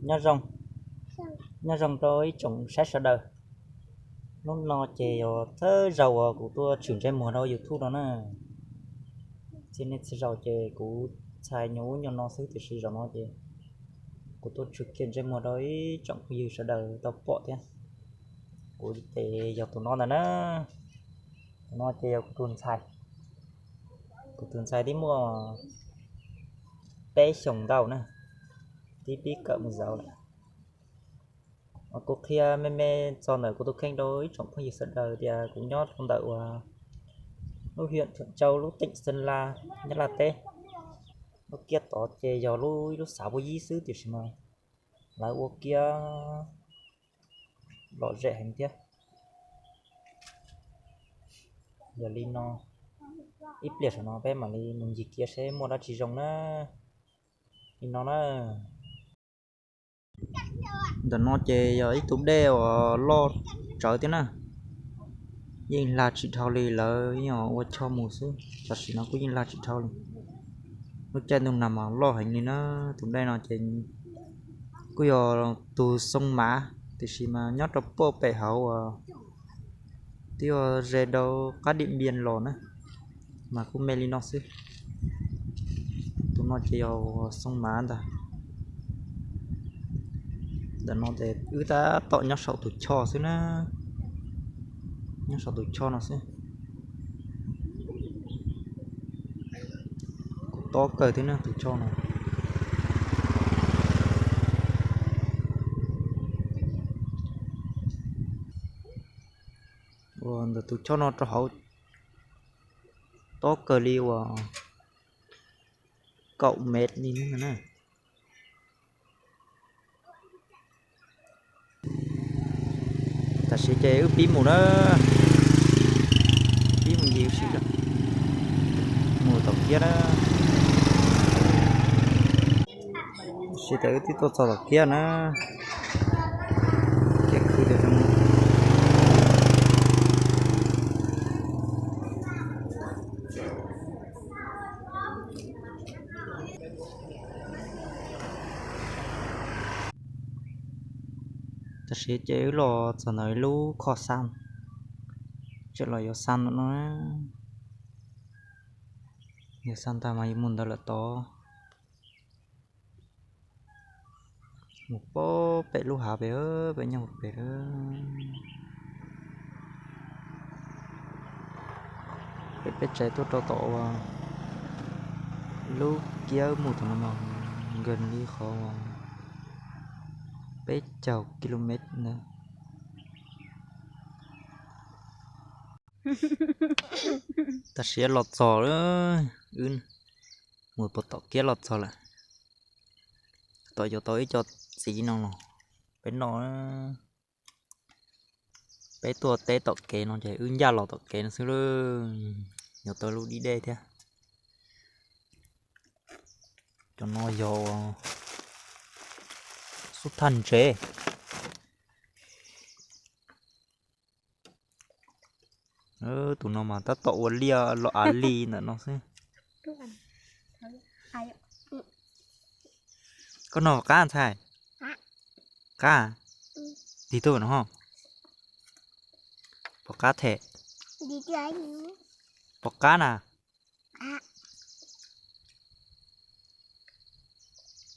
Nyob zoo, nyob zoo rau ib tsoom saib sawv daws. Hnub no ces yog thawj zaug uas kuv tuaj tshwm ntsej muag rau YouTube no na. Txhia niaj txhia zaus ces kuv txhais nyuag ub nyuag no xwb, tiam sis zaum no ces kuv tuaj tshwm kiag ntsej muag rau ib tsoom phooj ywg sawv daws tau pom thiab. Kuv ces yog tus no ntawm na. Tus no ces yog kuv tus ntxhais. Kuv tus ntxhais twb muaj peb xyoos ntau na, twb pib kawm mus zauv lawm. Kuv qhia me me txog ntawm kuv tus kheej rau ib tsoom phooj ywg sawv daws tias kuv nyob rau ntawm uas lub hiam Thuam Tsau, lub teem Xeeb Las, Nyab Laj teb. Lub kiab tod ces yog lub ib lub xav puag yib xwb, tiam sis mas lawv ua kiab lom zem heev thiab. Yog li no, ib pliag saum no peb mam li mus ncig kiab seb muaj dab tsi zoo na. Li no na. Ntawm no ces yog ib tug dej uas loj tsawv thiab na, yeej hla tsis dhau li, lawv yeej ua choj mus xwb, tam sim no kuj yeej hla tsis dhau li. Lub caij ntuj nag mas loj heev li na. Tus dej no ces kuj yog tus Xoo Mav, tiam sis mas nyob rau puag pem hauv uas twb yog ze rau qab Dim Npias los na, mas kuj me li no xwb. Tus no ces yog Xoo Mav ntag. Ntawm no ces wb tab tom nyob saum tus choj xwb na, nyob saum tus choj no xwb. Kuj tob kawg thiab na tus choj no. Ua ntawm tus choj no rau hauv tob kawg li uas kaum mev li na. Tam sim ces wb pib mus na, pib mus ncig ua si lawm, mus tom kiab na. Tab sis tas wb twb tuaj txog tom kiab na, kiab khwv tias zoo. Tam sim ces wb los txog ntawm ib lub khoj xab, tseem los yuav xab no, yuav xab ntag mas yuav mus ntawd lawm tod. Mus puag pem lub hav pem, pem nyob pem. Pem peb tsev tuaj rau tom uas lub kiab mus thaum no mas nkawd li qhov uas peb caug ki lu mev ntawd. Tam sim los txog, wb mus puag tom kiab los txog lawm. Tom yuav tau ib co txiv no los peb noj. Peb tuaj teb tom kev no ces wb ncaj los tom kev no xwb lauj. Yuav tau lub dib dej thiab. Cov no yog xub thaj ntsev. Tus no mas tab tom ua liaj los av li ntawm no xwb. Koj noj qab ntxhais? Qab? Tig tuaj no. Pom qab them? Pom qab na.